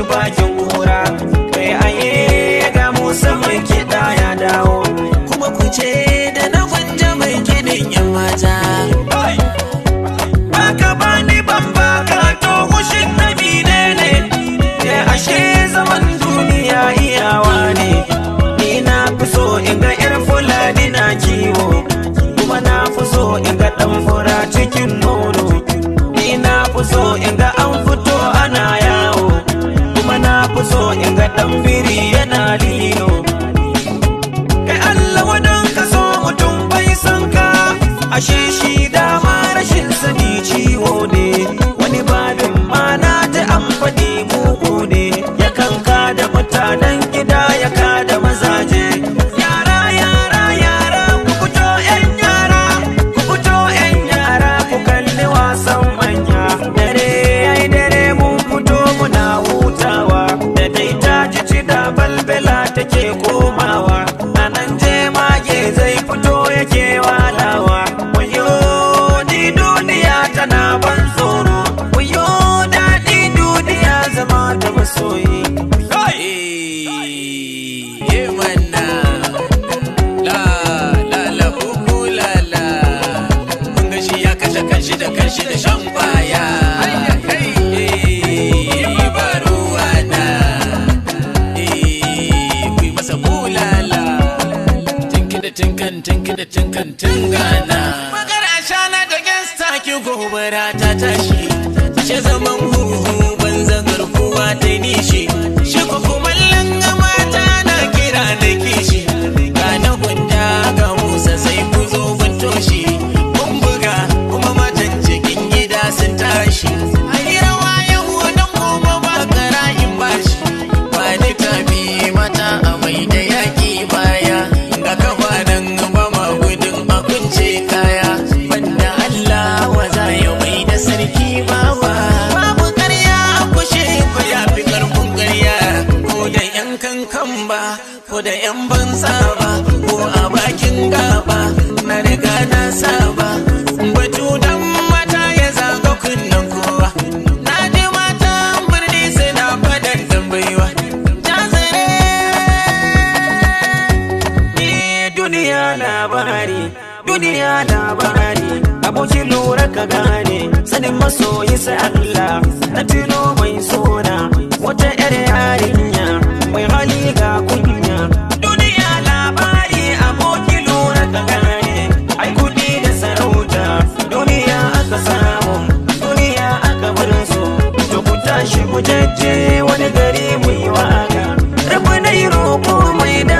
bakin kura. Kai aye ga Musa mai kiɗa ya dawo. Kuma ku ce da na gwanja mai kiɗin yan mata. Baka bani ban baka to gushin na mine ne. Ya ashe zaman duniya iyawa ne. Ni na fi so in ga 'yar Fulani na kiwo. Kuma na fi so in ga ɗan fura cikin nono. Ni na fi so in ga an fito ana yawo. Kuma na fi so in ga ɗan biri yana lilo. Kai Allah wadan ka so mutum bai san ka, ashe shi dama rashin sani ciwo ne. Wani babin ma na ta an faɗi mugu ne, yakan da mutanen gida ya da mazaje. Yara yara yara ku fito yan yara, ku fito yan yara ku kalli wasan manya. Dare yayi dare mun fito muna hutawa, da dai ta ji da balbela take komawa. A nan jemage zai fito yake walawa. Wayo ni duniya tana ban tsoro, wayo daɗi duniya zama da masoyi. Eh mana la la la uku la la, kun ga shi ya kashe kanshi da kanshi da shan kwaya. Eh, ba ruwa na. Eh, ku yi masa bulala. Tinki da tinkan tinki da tinkan tingana. Magana shana da gangsta ki gobara ta tashi. Ashe zaman huhu banza garkuwa ta nishi. Shi ko kumallin mata na kira na kishi. Ga na gwanda ga Musa sai ku zo ban toshi. Mun buga kuma matan cikin gida sun tashi. Ayi rawa yau don gobe ba karayin bashi. Ba ni tafi mata a mai da yaƙi baya. Ga kafa nan ba ma gudun a kunce kaya. Banda Allah wa za ya mai da sarki bawa. Babu ƙarya a kushe ku ya fi ƙarfin ƙarya. Ko da ‘yan kankan ba, ko da ‘yan banza ba, ko a bakin gaba, na riga na saba. Batu dan mata ya zaga kunnen kowa. Na ji matan birni suna faɗan tambayiwa. Jazare. Ni duniya labari, duniya labari, abokin lura ka gane, sanin masoyi sai Allah. Na tuno mai sona, wata yar yarinya, mai hali ga kunya. Duniya labari, abokin lura ka gane, ai kudi da sarauta, duniya aka samu, duniya aka bar su. To ku tashi ku jajje wani gari mu yi waka. Rabu na yi roƙo mai da